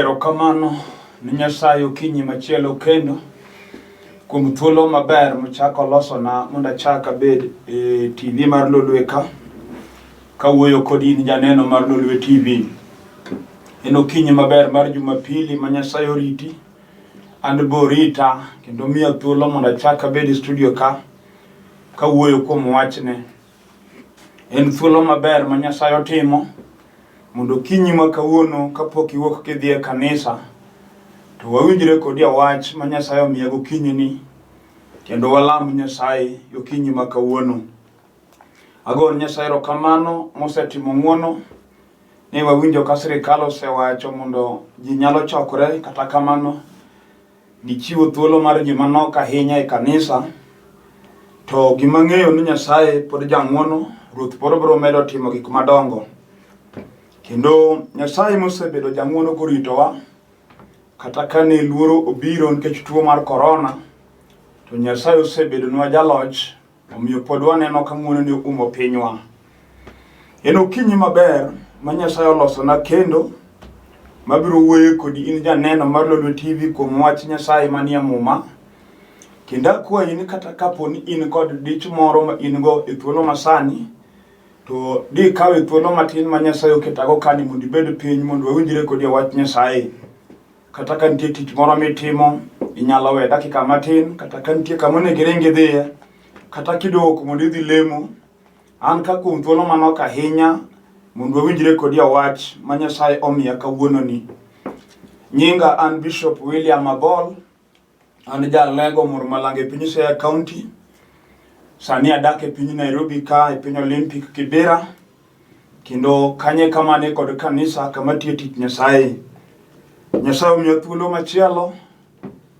Erokamano ne Nyasaye okinyi machielo kendo kuom thuolo maber mochako olosona mondo achak abed e TV mar Lolwe ka kawuoyo kodi in janeno mar Lolwe TV. En okinyi maber mar Jumapili ma Nyasaye oriti an be orita kendo miya thuolo mondo achak abed e studio ka kawuoyo kuom wachne. En thuolo maber ma Nyasaye otimo mondo okinyi ma kawuono kapok iwuok kidhi e kanisa to wawinjre kodi e wach ma Nyasaye omiya gokinyi ni kendo walam Nyasaye okinyi ma kawuono. Ago ne Nyasaye erokamano mosetimo ng'wono ne wawinjo ka sirikal osewacho mondo ji nyalo chokore kata kamano Gichiwo thuolo mar ji manok ahinya e kanisa. To gima ng'eyo ni Nyasaye pod jang'wono, Ruoth pod biro medo timo gik madongo. Kendo Nyasaye mosebedo jang'wono koritowa, kata ka ne luoro obiro nikech tuo mar korona, to Nyasaye osebedonwa jaloch, omiyo pod waneno ka ng'wonone oumo pinywa. En okinyi maber ma Nyasaye olosona kendo mabiro wuoyo kodi in janeno mar Lolwe TV kuom wach Nyasaye manie Muma. Kendo akwayi ni kata kapo ni in kod dich moro ma in go e thuolo masani, to di ikawe thuolo matin ma Nyasaye oketago kani mondo ibed piny mondo wawinjre kodi e wach Nyasaye. Kata ka nitie tich moro mitimo, inyalo we dakika matin, kata ka nitie kama onego iring idhiye, kata kidok mondo idhi lemo. An ka kuom thuolo manok ahinya mondo wawinjre kodi e wach ma Nyasaye omiya kawuononi. Nyinga an Bishop William Abol, an jalego Murmalang e piny Siaya County. Sani adak e piny Nairobi ka e piny Olympic Kibera. Kendo kanye kama ne kod kanisa kama tiyo tich Nyasaye. Nyasaye omiya thuolo machielo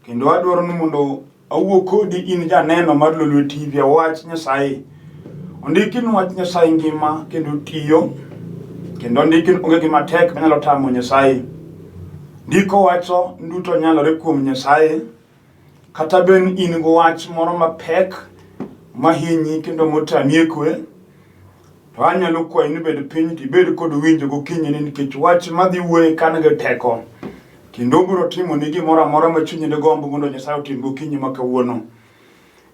kendo adwaro ni mondo awuo kodi in janeno mar Lolwe TV e wach Nyasaye. Ondiki ni wach Nyasaye ngima kendo tiyo kendo ondiki ni onge gima tek manyalo tamo Nyasaye. Ndiko wacho duto nyalore kuom Nyasaye kata bed ni in gi wach moro mapek mahinyi kendo motami e kwe to anyalo kwayi ni bed piny to ibed kod winjo gokinyi ni nikech wach madhi wuoye ka nigi teko kendo obiro timoni gimoro amora ma chunyi digomb mondo Nyasaye otim gokinyi ma kawuono.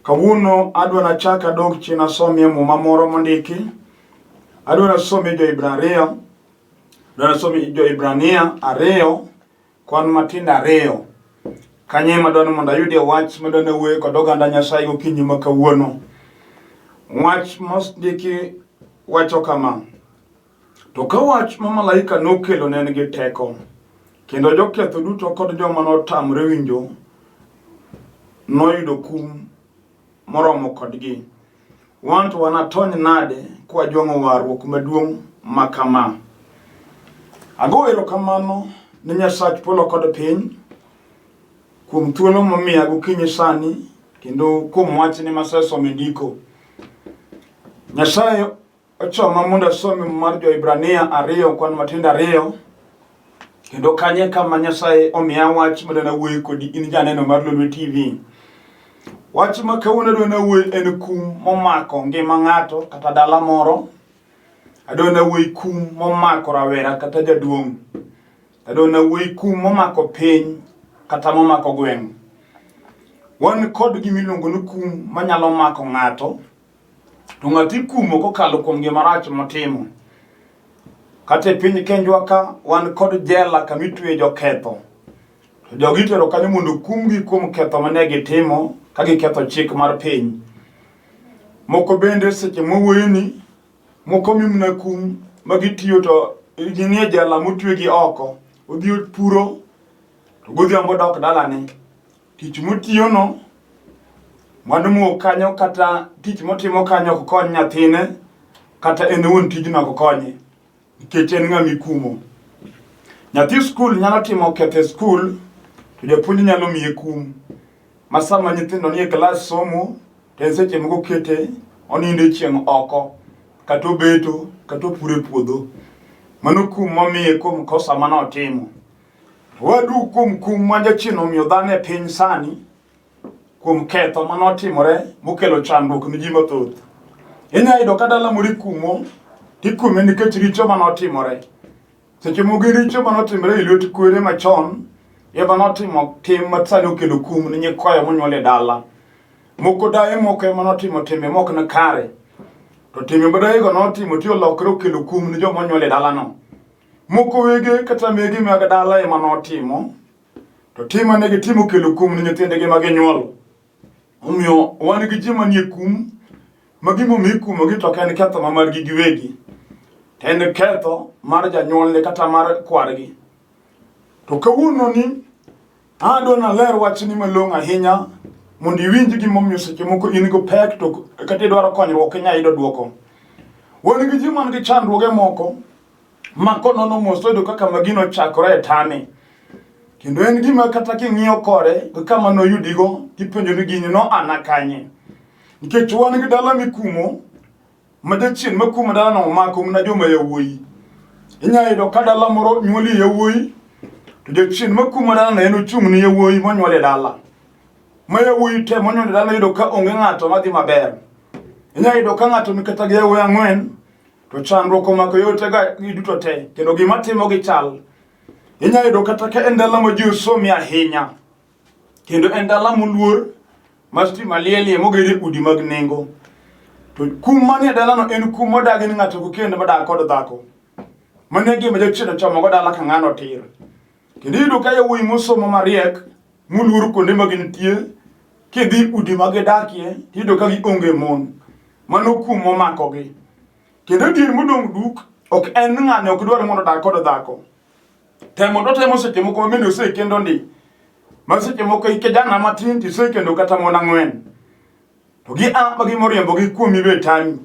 Kawuono adwa nachak adog chien asomie muma moro mondiki. Adwa nasomie Jo-Ibrania, adwa nasomie Jo-Ibrania ariyo kwan matindo ariyo. Kanyo ema adwa ni mondo ayudie wach madwa ni awuoye kod oganda Nyasaye gokinyi ma kawuono. Wach mondiki wacho kama. To ka wach ma malaika nokelo ne nigi teko, kendo joketho duto kod joma notamore winjo noyudo kum moromo kodgi. Wan to wanatony nade kwajwang'o warruok maduong' ma kama? Ago erokamano ne Nyasach polo kod piny kuom thuolo momiya gokinyi sani kendo kuom wachne masesomo e ndiko. Nyasaye Ochoma mondo asom mar Jo-Hibrania ariyo kwan matindo ariyo kendo kanye kama Nyasaye omiya wach madwa nawuoye kodi in janeno mar Lolwe TV. Wach ma kawuono adwa nawuoye en kum momako ngima ng'ato kata dala moro. Adwa nawuoye kum momako rawera kata jaduong'. Adwa nawuoye kum momako piny kata momako gweng'. Wan kod gima iluongo ni kum manyalo mako ng'ato To ng'ato ikumo kokalo kuom gima rach motimo. Kata e piny Kenjwa ka wan kod jela kama itweye joketho. To jogi itero kanyo mondo okumgi kuom ketho mane gitimo ka giketho chik mar piny. Moko bende seche mwawuoyoni, moko mi mana kum ma gitiyo to ginie jela motwegi oko. Odhi opuro to godhiambo odok dalane. Tich motiyono, mwandu mowuok kanyo kata tich motimo kanyo ok kony nyathine kata en owuon tijno ok konye nikech en ng'ama ikumo. Nyathi skul nyalo timo ketho e skul to japuonj nyalo miye kum ma sama nyithindo nie klas somo to en seche moko okete onindo e chieng' oko kata obeto kata opuro e puodho. Mano kum momiye kuom kosa mane otimo. Wadu kuom kum ma jachien omiyo dhano e piny sani kuom ketho ma notimore mokelo chandruok ne ji mathoth. Inyalo yudo ka dala moro ikumo, tikume nikech richo ma notimore. Seche moko richo manotimore e lwet kwere machon ema notimo tim ma sani okelo kum ne nyikwayo monyuol e dala. Moko daye moko ema notimo timbe mok ni kare. To timbe ma dayego notimo ti olokore okelo kum ne joma onyuol e dalano. Moko wege kata mege mag dala ema notimo. To tim mane gitimo okelo kum ne nyithindgi ma ginyuolo. Omiyo wan gi ji manie kum ma gimomiyo ikumogi to ok en ketho ma margi giwegi. To en ketho mar janyuolne kata mar kwargi. To kawuono ni adwa naler wachni malong'o ahinya mondo iwinj gimomiyo seche moko in go pek to kata idwaro konyruok ok inyal yudo dwoko. Wan gi ji man gi chandruoge moko ma konono mos to yudo kaka ma gino ochakore e tame. Kendo en gima kata king'iyo kore gi kama noyudigo tipenjo ni gini noa na kanye. Nikech wan gi dala mikumo ma jachien makumo dalano omako mana joma yawuoyi. Inya yudo ka dala moro nyuolie yawuoyi to jachien makumo dalano en ochung' ne yawuoyi monyuol e dala. Ma yawuoyi te monyuol e dala yudo ka onge ng'ato madhi maber. Inya yudo ka ng'ato ni kata gi yawuoyi ang'wen to chandruok omako yowuotega giduto te kendo gima timogi chal. Inya yudo kata ka en dala ma ji osomi ahinya kendo en dala moluor ma stima lielie moger e udi mag nengo. To kum manie dalano en kum modagi ni ng'ato ok kend madak kod dhako. Mano e gima jachien ochomogo dala ka ng'ano tir. Kendo iyudo ka yawuoyi mosomo mariek moluor kuonde ma gintie kidhi udi ma gidakie tiyudo ka gionge mon. Mano kum momakogi. Kendo adier modong' duk ok en ni ng'ani ok dwar mondo odag kod dhako. Temo to temo seche moko ma bende osekendo ndi. Ma seche moko ikejana matin to isekendo kata mon ang'wen. To gi a ma gimoriembo gi kuomi be tami.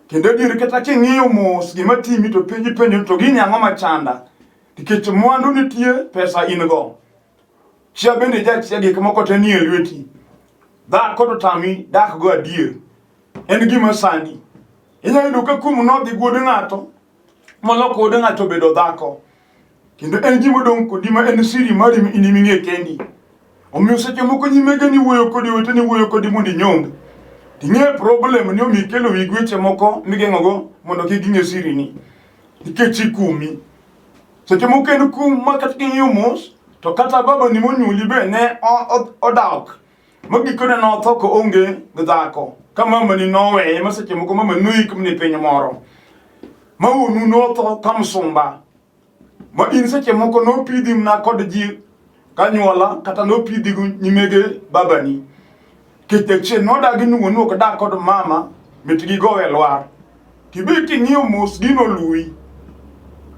Kendo adier kata king'iyo mos gima timi to penji penjo to gini ang'o machanda. Nikech mwandu nitie, pesa in go. Chia bende jachia gik moko te nie lweti. Dhako to tami dak go adier. En gima sandi. Inyalo yudo ka kum nodhi gi wuod ng'ato moloko wuod ng'ato obedo dhako. Kendo en gima odong' kodi ma en siri mari in ema ing'e kendi. Omiyo seche moko nyimege ni wuoyo kodi, oweteni wuoyo kodi mondo inyomb. Ting'e problem ni omiyo ikelo wi weche moko migeng'ogo mondo kik ging'e siri ni. Nikech ikumi. Seche moko en kum ma kata king'iyo mos to kata babani monyuoli be ne odak ma gikone notho ka onge gi dhako ka mamani noweye ma seche moko mamani noik mni piny moro ma wuonu notho ka msumba ma in seche moko nopidhi mna kod ji kanyuola kata nopidhi gi nyimege babani kech jachien nodagi ni wuonu ok dak kod mama mit gigowe lwar tibe king'iyo mos gino luwi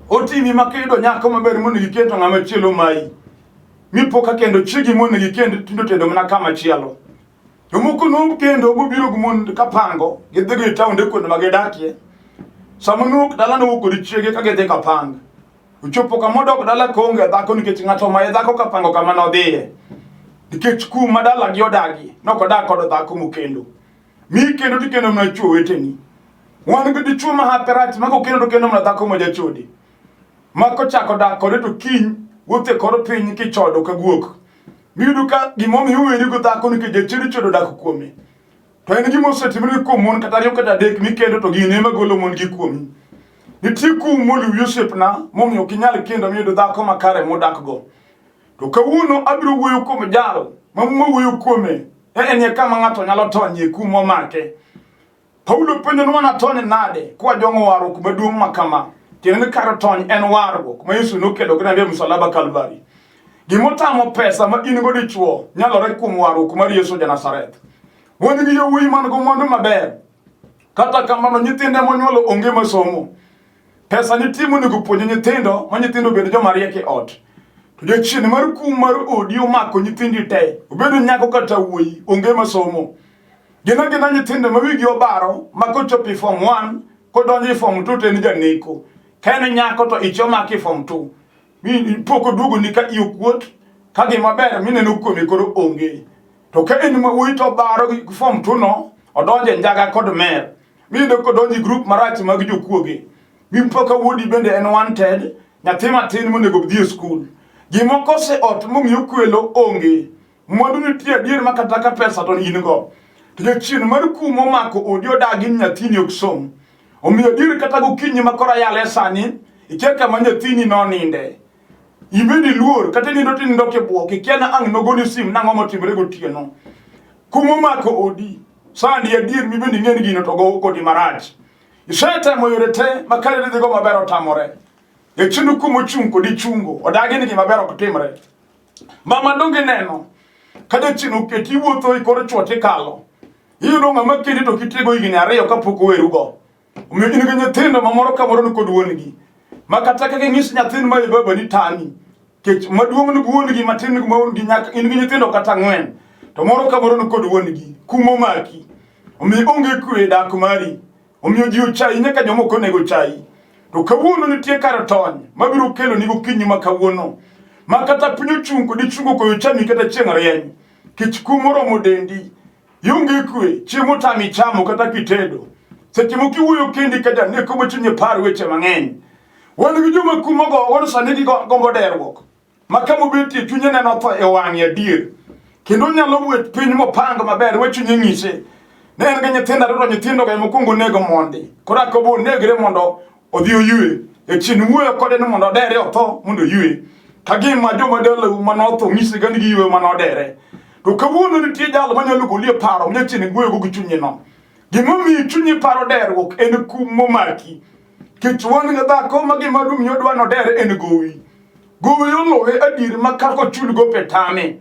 otimi ma kiyudo nyako maber mondo gikend to ng'ama chielo mayi mipo ka kendo chiegi mondo gikend tindo tedo mana kama chielo. Jomoko nokendo mobiro gi mon kapango gidhigo e taonde kuonde ma gidakie. Sama nowuok dala nowuok kod chiege ka gidhi kapang. Ochopo kama odok dala koonge dhako nikech ng'ato omaye dhako kapango kama nodhiye. Nikech kum ma dalagi odagi nok odak kod dhako mokendo. Mi kendo tikendo mana chwo weteni. Wan gi dichwo ma hape rach ma kokendo to kendo mana dhako ma jachode. Ma kochako dak kode to kiny wuotho e kor piny kichodo ka guok. Miyudo ka gimomiyo iweri gi dhako nikech jachien ochodo dak kuome. To en gima osetimore kuom mon kata ariyo kata adek mikendo to gin ema golo mon gi kuomi. Nitie kum moluwi osiepna momiyo ok inyal kendo miyudo dhako makare modakgo. To kawuono abiro wuoyo kuom jal ma Muma wuoyo kuome en e kama ng'ato nyalo tonyie kum momake. Paulo penjo ni wanatony nade kwajong'o warruok maduong' ma kama? Tiende ni kar tony en warruok ma Yesu nokelo gi rembe e msalaba Kalvari. Gimotamo pesa ma in go dichuo nyalore kuom warruok mar Yesu ja Nazareth. Wan gi yawuoyi man go mwandu maber. Kata kamano nyithinde monyuolo onge masomo. Pesa nitie monego puonj nyithindo ma nyithindo obed joma riek e ot. To jachien mar kum mar odi omako nyithindi te, obed nyako kata wuoyi, onge masomo. Gin agina nyithindo ma wigi obaro ma kochopo e form 1 kodonjo e form 2 to en janeko. Ka en nyako to ich omaki e form 2. Mi pok oduogoni ka iyi okuot, ka gima ber mineno kuome koro onge. To ka en ma wuoyi to obaro gi form 2 no, odonjo e njaga kod mer. Miyudo kodonjo e grup marach mag jokuoge. Mipo ka wuodi bende en wanted, nyathi matin monego odhi e skul. Gima okose ot momiyo kwelo onge. Mwandu nitie adier ma kata ka pesa to in go. To jachien mar kum omako odi odagi ni nyathini ok som. Omiyo adier kata gokinyi ma koro ayale sani, Ikia kama nyathini noninde. Ibed iluor kata nindo to inindo kibuok. Ikia na ang' nogoni sim nang'o motimore gotieno. Kum omako odi. Sandi adier mibende ing'e ni gino to go kodi marach. Isetemo yore te ma kare idhigo maber otamore. Jachien kum ochung' kodi chungo. Odagi ni gima ber ok timre. Mama donge neno ka jachien oketi iwuotho e kor chwo tikalo. Iyudo ng'ama kendi to kitiego higni ariyo kapok owerugo. Omiyo in gi nyithindo ma moro ka moro ni kod wuon-gi. Ma kata ka ginyis nyathini ma e baba ni tami. Kech maduong' ni wuon-gi matin ni wuon-gi nyaka in gi nyithindo kata ang'wen. To moro ka moro ni kod wuon-gi. Kum omaki. Omiyo onge kwe e dak mari. Omiyo ji ochayi nyaka joma ok onego ochayi. To kawuono nitie kar tony mabiro kelo ni gokinyi ma kawuono. Ma kata piny ochung' kodi chungo koyo chami kata chieng' rieny. Kech kum oromo dendi. Ionge kwe, chiemo tami chamo kata kitedo. Seche moko iwuoyo kendi ka janeko ma chunye par weche mang'eny. Wan gi joma kumogo, wan sani gigombo derruok. Ma kama obetie chunye neno tho e wang'e adier. Kendo onyalo bet piny mopang maber ma chunye nyise. Ne en gi nyithindo ariyo to nyithindogo ema okwongo onego mondi. Koro akobo onegre mondo odhi oywe. Jachien wuoyo kode ni mondo odere otho mondo oywe. Ka gima joma dalau mane otho nyisega ni giyweyo mane odere. To kawuono nitie jal manyalo goli e paro ma jachien wuoyogo gi chunyeno. Gimomiyo chunyi paro derruok en kum momaki. Kech wan gi dhako ma gima dumiyo odwa nodere en gowi. Gowi olowe adier ma kaka ochul gope tame.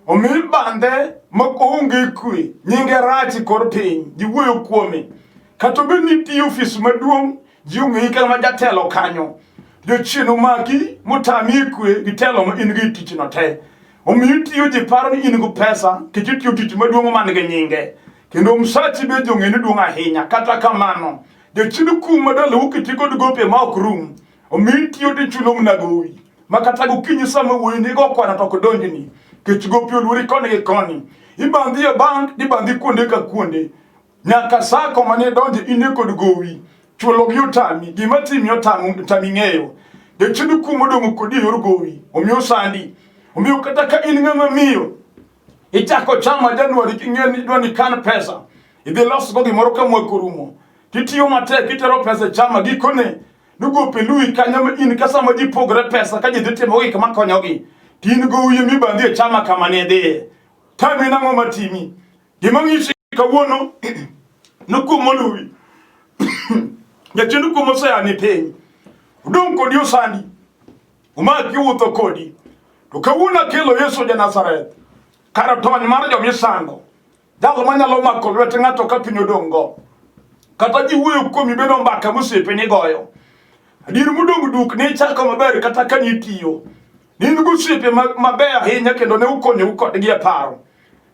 Omi bande ma onge kwe, nyinge rach e kor piny, ji wuoyo kuome. Kata obed ni itiyo ofis maduong', ji ong'eyi kama jatelo kanyo. Jachien omaki motami e kwe gi telo ma in go e tichno te. Omiyo itiyo ji paro ni in gi pesa nikech itiyo tich maduong' man gi nyinge. Kendo msachi be ji ong'e ni duong' ahinya. Kata kamano, jachien kum ma dalau kiti kod gope ma ok rum. Omiyo itiyo tichulo mana gowi. Ma kata gokinyi sama wuoyi ni igo kwano to ok donjni. Kech gopi oluori koni gi koni. Ibandhi e bank, ibandhi kuonde ka kuonde. Nyaka sako mane donje in kod gowi. Chulo gi otami, gima timi otami, otami ng'eyo. Jachien kum odong' kodi e yor gowi, omiyo osandi. Omiyo kata ka in ng'ama miyo, ichako chama Januari king'eyo ni idwa ni kan pesa, idhi losgo gimoro ka mwaka orumo. Titiyo matek itero pesa e chama gikone nogope luwi kanyo ma in ka sama ji pogre pesa ka ji dhi timo gik makonyogi to in gowi mibandhi e chama kama ne idhiye. Tami nang'o matimi? Gima ng'isi kawuono nokuom oluwi. Jachien kuom osea ni piny. Odong' kodi osandi. Omaki wuotho kodi. To kawuono akelo Yesu ja Nazareth. Kar tony mar jomisando. Jal manyalo mako lwet ng'ato ka piny odong' go. Kata ji wuoyo kuomi bedo mbaka mosiepe ni goyo. Adier modong' duk ne ichako maber kata ka nitiyo. Ne in gosiepe mabeyo ahinya kendo ne ukonyou kodgi e paro.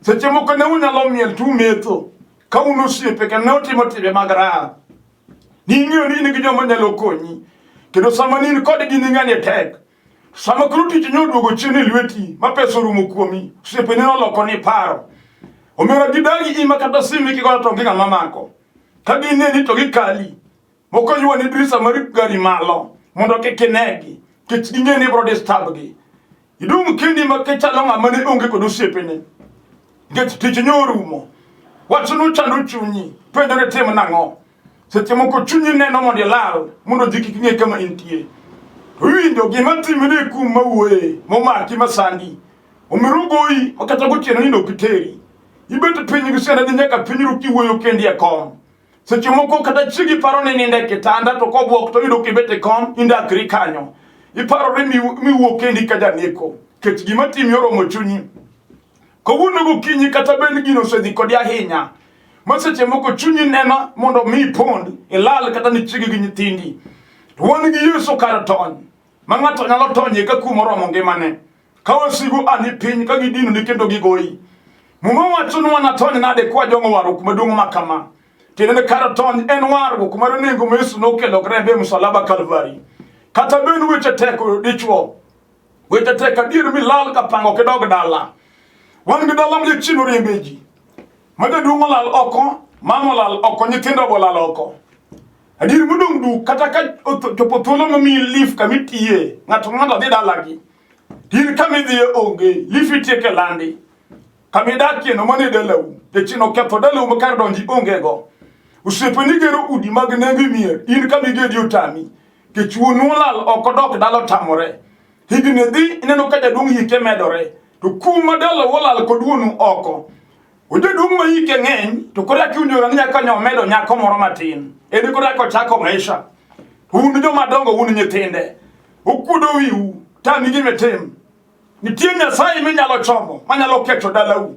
Seche moko ne unyalo miel to umetho ka un osiepe kendo ne utimo timbe mag raha. Ning'eyo ni in gi joma nyalo konyi kendo sama ne in kodgi ning'ani tek. Sama koro tich ne oduogo chien e lweti ma pesa orumo kuomi, osiepeni noloko ni paro. Omera gidagi ima kata simi kigoyo to onge ng'ama mako. Ka gineni to gikali. Moko ywa ni dirisa mar gari malo mondo kik inegi, nikech ging'e ni ibiro disturb gi. Idong' kendi ma kichalo ng'ama ne onge kod osiepene. Nikech tich ne orumo. Wach nochando chunyi, penjo ni tim nang'o? Seche moko chunyi neno mondo ilal, mondo ji kik ng'e kama intie. To iwinjo gima timre e kum mawuoye, momaki masandi. Omiyo ogoyi ma kata gotieno nindo ok teri. Ibet piny gi siandani nyaka piny ru kiwuoyo kendi e kom. Seche moko kata chiegi paro ni nindo e kitanda to kobwok to yudo kibet e kom indakri kanyo. Iparore miwuo kendi ka janeko. Kech gima timi oromo chunyi. Kawuono gokinyi kata bed gino osedhi kodi ahinya. Ma seche moko chunyi neno mondo mi ipond, ilal kata ni chiegi gi nyithindi. To wan gi Yesu kar tony, ma ng'ato nyalo tonyie ka kum oromo ngimane. Ka wasigu a ni piny ka gidinoni kendo gigoyi. Muma wacho ni wanatony nade kwajong'o warruok maduong' ma kama. Tiende ni kar tony en warruok mar nengo ma Yesu nokelo rembe e msalaba Kalvari. Kata bed ni weche tek dichwo, weche tek adier milal ka pango ok idog dala. Wan gi dala ma jachien oriembe ji. Ma jaduong' olal oko, mama olal oko, nyithindo be olal oko. Adier modong' duk kata ka chopo thuolo momiyi lif kama itiye, ng'ato ng'ato dhi dalagi. In kama idhiye onge, lif itieko e landi. Kama idakie no mano e dalau. Jachien oketho dalau ma kar donji onge go. Osiepeni gero udi mag nengo e mier, in kama igedi otami. Kech wuonu olal ok odok dala otamore. Higni dhi ineno ka jaduong' hike medore. To kum ma dalau olal kod wuonu oko. Ojaduong' ma hike ng'eny to koro akiwinjo ni nyaka nyo omedo nyako moro matin. En koro ochako maisha. Un joma dongo un nyithinde. Ukuodo wiu tami gima itim. Nitie Nyasaye minyalo chomo manyalo keto dalau,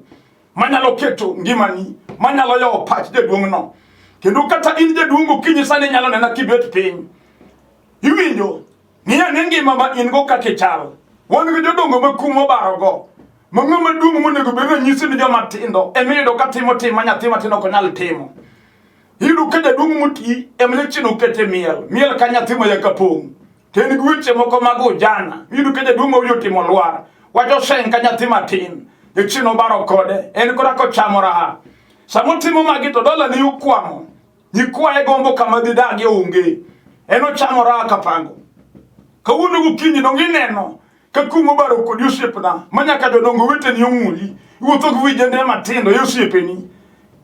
manyalo keto ngimani, manyalo yawo pach jaduong'no. Kendo kata in jaduong' okinyi sani inyalo nena kibet piny. Iwinjo? Ng'i ane ngima ma in go kaka ichal. Wan gi jodongo ma kum obarogo. Ma ng'ama duong' monego bed ranyisi ni joma tindo emiyudo ka timo tim ma nyathi matin ok nyal timo. Iyudo ka jaduong' moti ema jachien okete miel. Miel ka nyathi ma yaka pong'. To en gi weche moko mag ujana. Iyudo ka jaduong' ma wiye otimo lwar. Wacho seng ka nyathi matin. Jachien obaro kode. En kora kochamo raha. Sama otimo magi to dalani okwamo. Nyikwaye gombo kama gidagie onge. En ochamo raha kapango. Kawuono gokinyi donge ineno ka kum obaro kodi osiepna ma nyaka jodongo weteni ong'uli. Iwuotho gi wijende matindo e osiepeni.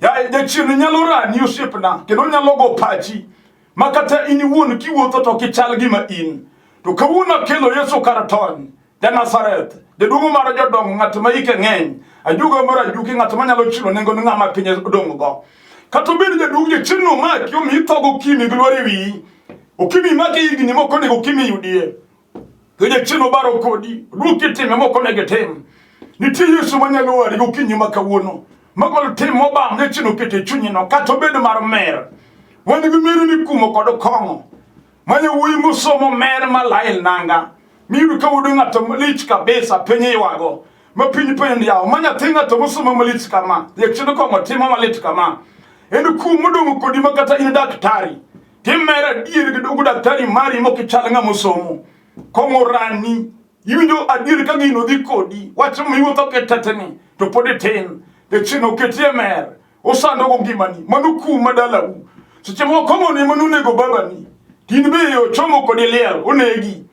Jachien nyalo rani osiepna kendo nyalo go pachi ma kata in iwuon kiwuotho to ok ichal gima in. To kawuono akelo Yesu kar tony, ja-Nazareth, jaduong' mar jodongo, ng'at ma hike ng'eny, ajuoga mar ajuoke, ng'at manyalo chulo nengo ni ng'ama piny odong' go. Kata obedo jaduong' jachien nomaki omiyi tho gokinyi gi lwar e wiyi, okimi maki higni mok onego okimi yudie. To jachien obaro kodi, oduoki time mok onego itim. Nitie Yesu manyalo wari gokinyi ma kawuono, magol tim mobam jachien oketo e chunyino, kata obed mar mer. Wan gi meri mikumo kod kong'o. Ma yawuoyi mosomo mer ma lail nanga. Miyudo ka wuod ng'ato malich kabisa piny ywago. Ma piny piny yawo. Ma nyathi ng'ato mosomo malich kama. Jachien kong'o timo malit kama. En kum modong' kodi ma kata in daktari. Timer adier gi dogo daktari mari mok ichal ng'ama osomo. Kong'o rani. Iwinjo adier ka gino dhi kodi. Wach miwuotho kitetni to pod itin. Jachien oketi e mer. Osandogo ngimani. Mano kum ma dalau. Seche moko kong'ono ema nonego babani. To in be ochomo kodi liel, onegi.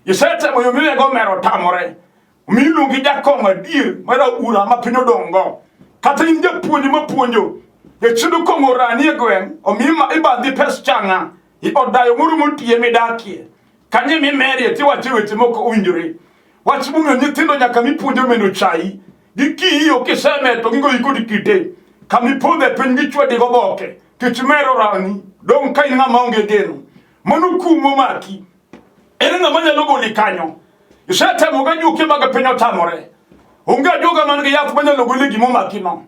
Isetemo yo miwego mer otamore. Omiyo iluongi jakong'o adier mar aura ma piny odong'go. Kata in japuonj mapuonjo, jachiend kong'o orani e gweng', omiyo ibandhi pes chang'a, i od dayo moro motiye midakie. Kanyo ema imerie tiwacho weche mok owinjore. Wach momiyo nyithindo nyaka mipuonjo mondo ochayi. Gikiyo kisemer to gigoyi kod kite. Kama ipodho e piny gichwadi goboke. Kech mer orani, dong' ka in ng'ama onge geno. Mano kum momaki. Ere ng'ama nyalo goli kanyo? Isetemo ga juke mag piny otamore. Onge ajuoga man gi yath manyalo goli gima omakino.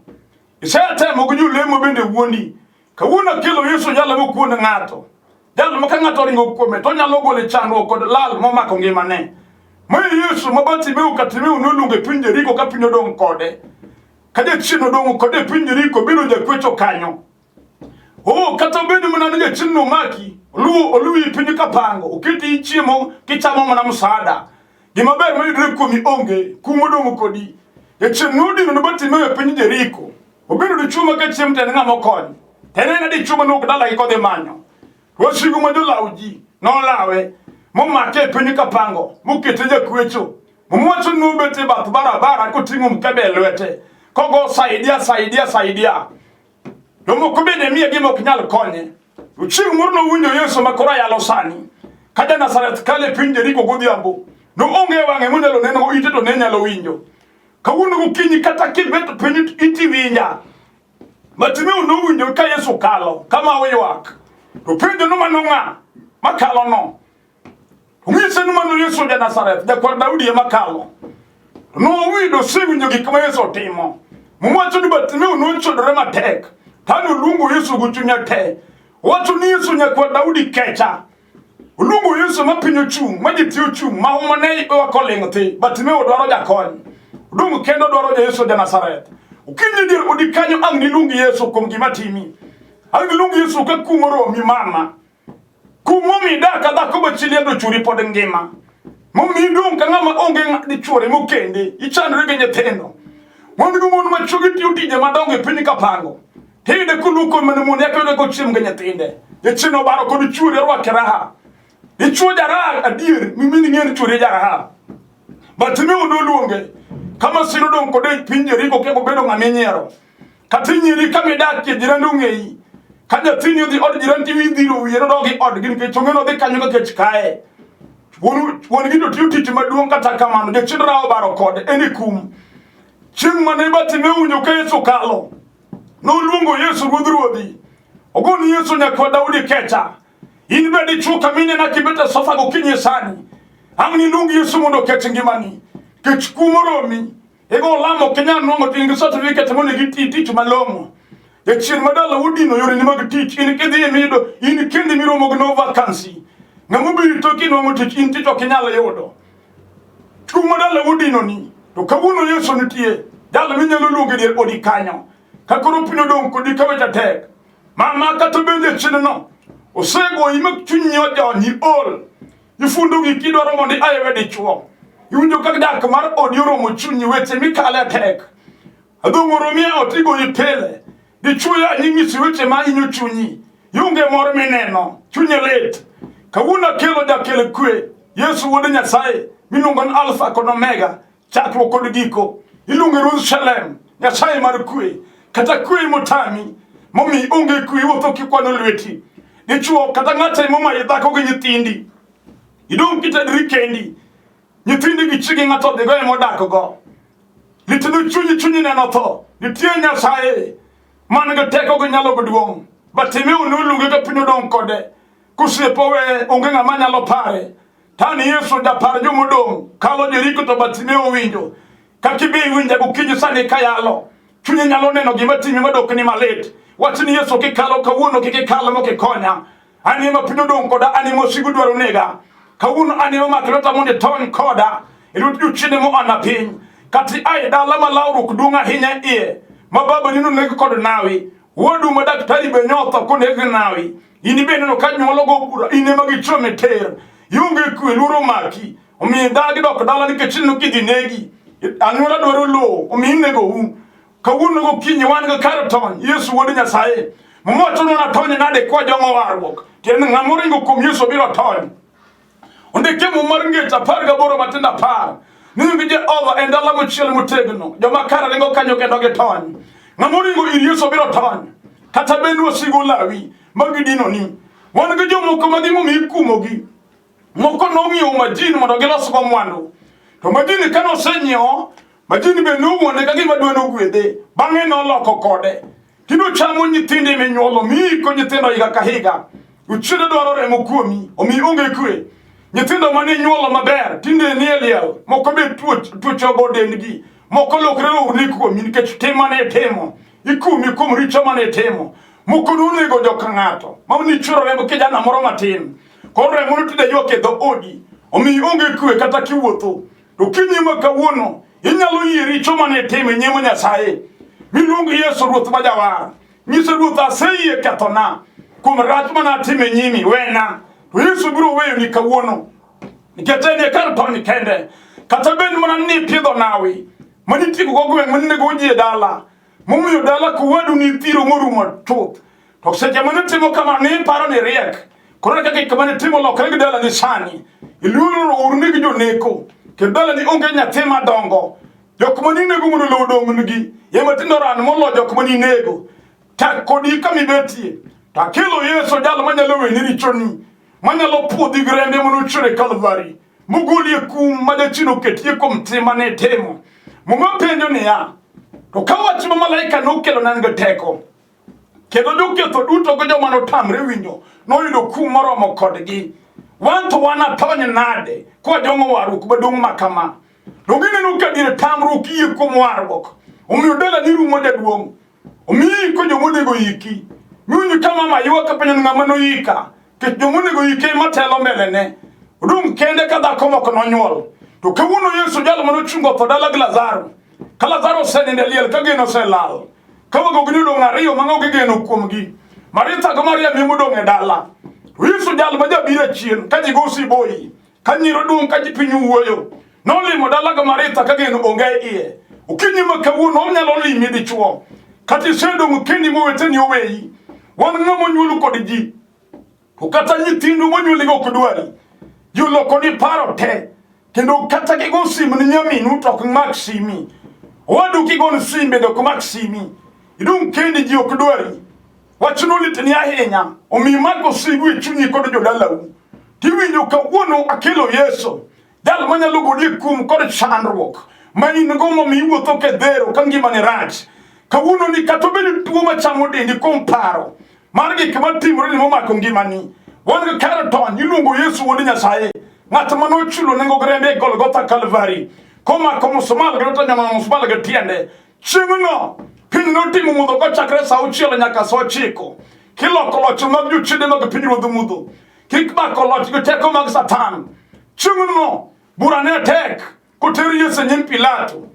Isetemo gi jolemo bende wuondi. Kawuono akelo Yesu jalo mokuond ng'ato. Jal ma ka ng'ato oringo kuome to onyalo golo e chandruok kod lal momako ngimane. Ma e Yesu ma Bartimeu Katimeu noluongo e piny Jeriko ka piny odong' kode. Ka jachien odong' kode e piny Jeriko biro jakwecho kanyo. Oh, kata obedo mana ni jachien nomaki, oluwo oluwi e piny kapango, oketi ichiemo kichamo mana msaada. Gima ber mayudore kuomi onge, kum odong' kodi. Jachien nodino ne Bartimeu e piny Jeriko. Obedo dichwo ma ka chiemo to en ng'ama okony. To en ena dichwo ma nowuok dalagi kodhi manyo. Wasigu ma jolaw ji nolawe momake e piny Kapango mokete jakwecho. Mwacho ni nobet e bath barabara koting'o mkebe e lwete kogo saidia saidia saidia. Jomoko bende miye gima ok nyal konye. To chieng' moro nowinjo Yesu ma koro yalo sani. Ka ja Nazareth kalo e piny Jeriko godhiambo, noonge wang'e monyalo neno ite to ne nyalo winjo. Kawuono gokinyi kata kibet piny iti winja. Bartimeo nowinjo ka Yesu kalo kama oywak. To penjo no mano ng'a makalo no. Onyise ni mano Yesu ja Nazareth, jakwar Daudi ema kalo. Nowinjo osewinjo gik ma Yesu otimo. Muma wacho ni Bartimeo nochodore matek. Tano oluongo Yesu gi chunye te. Owacho ni Yesu nyakwar Daudi kecha. Oluongo Yesu ma piny ochung', ma ji te ochung', ma huma ne ywak oling' thi. Bartimeo dwaro jakony. Odong' kendo dwaro ja Yesu ja Nazareth. Okinyi dier odi kanyo ang' niluong Yesu kuom gima timi. Ang' niluong Yesu ka kum oromi mama. Kum momi dak ka dhako ma chi liel to chwori pod ngima. Momi idong' ka ng'ama onge dichwore mokende, ichandori gi nyithindo. Wan gi mon ma chwogi tiyo tije madongo e piny kapango. Tiyude koluoko mana mon eka yude kochiemo gi nyithinde. Jachien obaro kod chwori orwake raha. Dichwo jaraha adier, mimini ng'e ni chwori jaraha. Bartimeo noluonge kama siro dong' kode e piny Jeriko kendo bedo ng'ama inyiero. Kata inyieri kama idakie jirande ong'eyi. Ka nyathini odhi od jirani to idhiro wiye nodog e odgi nikech ong'e nodhi kanyo ka kech kaye. Wuon gi to tiyo tich maduong' kata kamano jachien rawo baro kode en e kum. Chieng' mane Bartimeo owinjo ka Yesu kalo, noluongo Yesu ruodh ruodhi. Ogoni Yesu nyakwa Daudi kecha. In be dichwo kama inena kibet e sofa gokinyi sani. Ang' niluong Yesu mondo okech ngimani. Kech kum oromi. Igo lamo ok inyal nwang'o to in gi certificate monego iti tich malong'o. Jachien ma dala udino yoreni mag tich, in kidhi miyudo, in kendi miromo gi no vacancy. Ng'ama obiro toki nwang'o tich, in tich ok inyal yudo. Kum ma dala udinoni, to kawuono Yesu nitie, jal minyalo luongo e dier odi kanyo. Ka koro piny odong' kodi ka weche tek. Mama kata bende jachien-no osegoyi ma chunyi ojony, iol. Ifundo gik idwaro mondo ia iwe dichwo. Iwinjo ka dak mar odi oromo chunyi weche mikale tek. Adhong' oromi e ot igoyi pile. Dichwo yanyi nyisi weche ma hinyo chunyi. Ionge mor mineno, chunyi lit. Kawuono akelo jakel kwe, Yesu wuod Nyasaye, miluongo ni Alfa kod Omega, chakruok kod giko. Iluonge Ruodh Shalem, Nyasaye mar kwe. Kata kwe motami, momi onge kwe iwuotho kikwano lweti. Dichwo kata ng'ate momayi dhako gi nyithindi. Idong' kitedri kendi. Nyithindi gi chigi ng'ato odhigo ema odakgo. Litno chunyi chunyi neno tho. Nitie Nyasaye man gi teko gi nyalo gi duong'. Bartimeo noluonge ka piny odong' kode. Kosiepe oweye, onge ng'ama nyalo pare. Tani Yesu japar jomodong' kalo Jeriko to Bartimeo owinjo. Kaka ibe iwinja gokinyi sani kayalo. Chunyi nyalo neno gima timi madokni malit. Wach ni Yesu kikalo kawuono kik ikal mok ikonya. An ema piny odong' koda, an ema osigu dwaro nega. Kawuono an ema mak lweta mondo itony koda e lwet jochiende moana piny. Kata ia e dala ma lawruok duong' ahinya iye, ma babani noneg kod nawi. Wuodu ma daktari be nyotho koneg gi nawi. In ibe ineno ka nyuolo go bura, in ema gichomi tir. Ionge kwe, luoro maki. Omiyo idagi dok dala nikech ineno kidhi negi. Anyuola dwaro lowo, omiyo inegou. Kawuono gokinyi wan gi kar tony, Yesu wuod Nyasaye. Muma wacho ni wanatony nade kwajong'o warruok. Tiende ni ng'ama oringo kuom Yesu biro tony. Ondike Muma mar Ngeche 18 matindo 10 ni nying Jehova en dala mochiel motegno, joma kare ringo kanyo kendo gitony. Ng'ama oringo ir Yesu biro tony. Kata bed ni wasigu olawi ma gidinoni. Wan gi jomoko ma gimomiyo ikumogi. Moko nong'iewo majini mondo gilosgo mwandu. To majini kane osenyiewo, majini be nowuonde ka gima dwa nogwedhe. Bang'e noloko kode. Kendo chamo nyithindi minyuolo, miiko nyithindo higa ka higa. Uchiende dwaro remo kuomi, omi onge kwe. Nyithindo mane inyuolo maber, tinde nie liel, moko be tuoche ogo dendgi, moko lokre rourni kuomi nikech tim mane itimo. Ikumi kuom richo mane itimo. Moko nonego joka ng'ato, ma nichwero remb kijana moro matin. Koro remo no tinde ywak e dho odi, omiyo onge kwe kata kiwuotho. To kinyi ma kawuono, inyalo yie richo mane itimo e nyim Nyasaye. Miluong Yesu Ruoth ma Jawar. Nyise Ruoth aseyie kethona kuom rach mane atimo e nyimi, wena. To Yesu biro weyoni kawuono. Nikech en e kar tony kende. Kata bed mana ni ipidho nawi, manitieko go gweng' maninego ji e dala, momiyo dala kowadu nithiro morumo chuth. To seche mane timo kamano ne iparo ni riek. Koro kaka gik mane timo lokre gi dalani sani. Iluoro urni gi joneko. Kendo dalani onge nyathi madongo. Jok mane inego mondo lowo odong'nigi. Ema tinde oran molo jok mane inego. Tak kodi kama ibetie. To akelo Yesu jal manyalo weni richoni. Manyalo puodhi gi rembe mane ochwer e Kalvari. Mogoli e kum ma jachien oketie kuom tim mane itimo. Muma penjo niya, to ka wach ma malaika nokelo ne en gi teko, Kendo joketho duto gi joma notamre winjo noyudo kum moromo kodgi. Wan to wanatony nade kwajong'o warruok maduong' ma kama? Donge ineno ka dier tamruok yie kuom warruok omiyo dalani rumo jaduong'? Omiyo iko joma onego yiki. Miwinjo ka mama ywak ka penjo ni ng'ama noyika. Nikech joma onego yike ema telo mbelene. Odong' kende ka dhako moko nonyuol. To kawuono Yesu jal mane ochungo tho dala gi Lazaro. Ka Lazaro osenindo e liel ka geno oselal. Ka wegogni odong' ariyo ma onge geno kuomgi. Maritha gi Maria ema odong' e dala. To Yesu jal ma jabiro achien ka ji go siboi, ka nyiro dung' ka ji piny wuoyo. Nolimo dala gi Maritha ka geno onge e iye. Okinyi ma kawuono onyalo limi dichwo. Kata isedong' kendi moweteni oweyi. Wan ng'ama onyuol kod ji. To kata nyithindu monyuoligo ok dwari. Ji oloko ni paro te. Kendo kata kigo simu ni nyaminu to ok mak simi. Owadu kigo ni sim bende ok mak simi. Idong' kendi ji ok dwari. Wachno litni ahinya, omiyo imako sigu e chunyi kod jodalau. Tiwinjo kawuono akelo Yesu, jal manyalo goli e kum kod chandruok ma in go momiyo iwuotho kedhero ka ngimani rach. Kawuono ni kata obed tuo machamo dendi kuom paro mar gik matimore ni momako ngimani. Wan gi kar tony iluongo Yesu wuod Nyasaye, ng'at ma nochulo nengo gi rembe e Golgotha Calvary, komako musmal gi lwete nyono musmal gi tiende. Chieng'no piny notimo mudho kochakre sa auchiel nyaka sa ochiko, kiloko loch mag jochiende mag pinyruodh mudho, kikmako loch gi teko mag Satan. Chieng'no bura ne tek koter Yesu e nyim Pilato.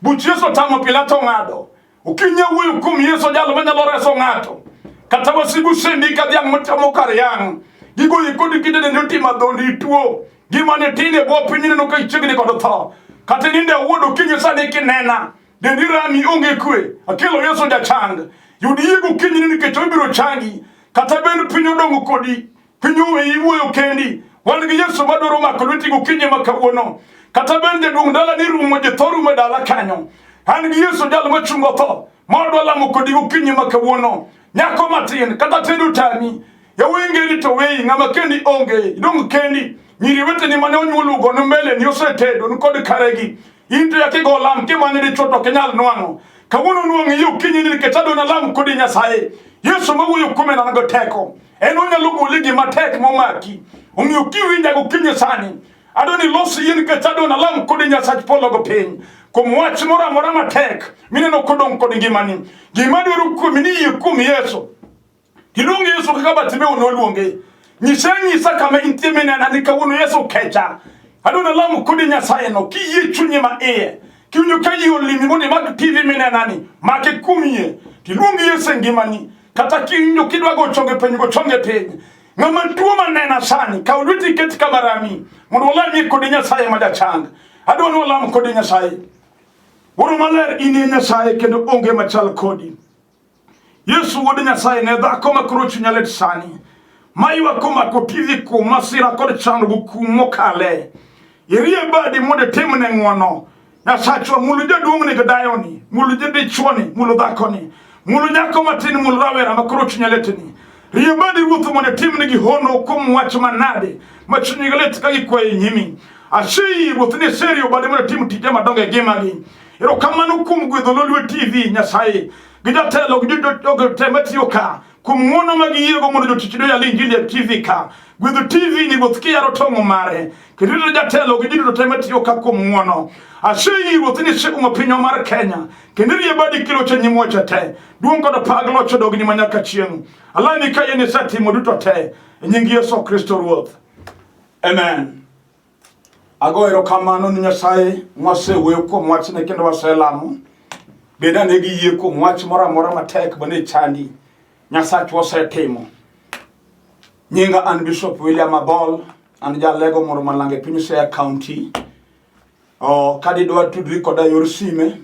Buch Yesu otamo Pilato ng'ado. Okinyi awuoyo kuom Yesu jal manyalo reso ng'ato. Kata wasigu sendi ka dhiang' motamo kar yang'. Gigoyi kod kite dendi otimo adhondi ituo. Gima ne tin e bwo piny ineno ka ichiegni kod tho. Kata ininde awuodo okinyi sani kinena. Dendi rami onge kwe. Akelo Yesu jachang. Yud yie gokinyi ni nikech obiro changi. Kata bed piny odong' kodi. Piny oweyi iwuoyo kendi. Wan gi Yesu madwaro mako lweti gokinyi ma kawuono. Kata bed jaduong' dala ni rumo ji tho rumo e dala kanyo. An gi Yesu jal machungo tho. Ma odwa lamo kodi gokinyi ma kawuono. Nyako matin kata tedo tami. Yawuoyi ngeri to weyi ng'ama kendi onge. Idong' kendi. Nyiri weteni mane onyuolugo ni mbele ni osetedo ni kod karegi. In to yaki go lam kimanyo dichwo to ok inyal nwang'o. Kawuono nwang'i yo okinyi ni nikech adwa nalam kodi Nyasaye. Yesu mawuoyo kuome nan go teko. En onyalo goli gima tek momaki. Omiyo kiwinja gokinyi sani, adwa ni los yie nikech adwa nalam kodi Nyasach polo go piny. Kuom wach moro amora matek mineno kodong' kod ngimani. Gima dwaro kuomi ni yie kuom Yesu. Iluong Yesu kaka Bartimeo noluonge. Nyise nyisa kama intie minena ni kawuono Yesu kecha. Adwa nalam kodi Nyasaye no kiyie chunyi ma iye. Kiwinjo ka yie olimi mondo imak TV minena ni, make kuom yie. Tiluong Yesu e ngimani. Kata kiwinjo kidwa go chonge piny, go chonge piny. Ng'ama tuo manena sani, kaw lweti iket kama rami mondo walamie kodi Nyasaye ma jachang. Adwa ni walam kodi Nyasaye. Wuoro maler in e Nyasaye kendo onge machal kodi. Yesu wuod Nyasaye ne dhako ma koro chunya lit sani ma ywak komako TV kuom masira kod chandruok kum mokale. Irie badi mondo itimne ng'wono. Nyasachwa mul jaduong'ni gi dayoni, mul dichuoni, mul dhakoni, mul nyako matin, mul rawera ma koro chunya litni. Rie badi Ruoth mondo itimnegi hono kuom wach manade ma chunygi lit ka gikwayo e nyimi. Aseyi Ruoth ni iserio badi mondo itim tije madongo e ngimagi. Erokamano kuom gwedho Lolwe TV Nyasaye gi jatelo gi jogo te matiyo ka kuom ng'wono ma giyiego mondo jotich doyal injili e TV ka. Gwedho TV ni Ruoth kiyaro tong'o mare kendo rito jatelo gi ji duto te matiyo ka kuom ng'wono. Aseyi Ruoth ni iseumo pinywa mar Kenya kendo irie badi kilocho e nyim weche te. Duong' kod pak loch odogni ma nyaka chieng'. Alami ka yie ni isetimo duto te e nying Yesu Kristo Ruoth. Amen. Ago erokamano ni Nyasaye mwasewuoyo kuom wachne kendo waselamo. Bed ane gi yie kuom wach moro amora matek mane chandi. Nyasachwa osetimo. Nyinga an Bishop William Abol, an jalego moro malang e piny Siaya County. Oh, ka didwa tudri koda yor sime,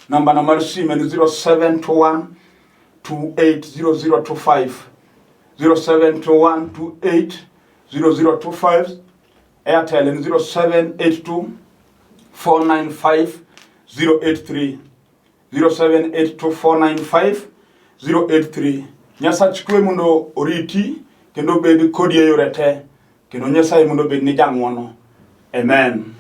namba na mar sime ni 0721 280025. 0721 280025. Airtel en 0782 495 083 0782 495 083. Nyasach kwe mondo oriti kendo obed kodi e yore te kendo Nyasaye mondo obed ni jang'wono. Amen.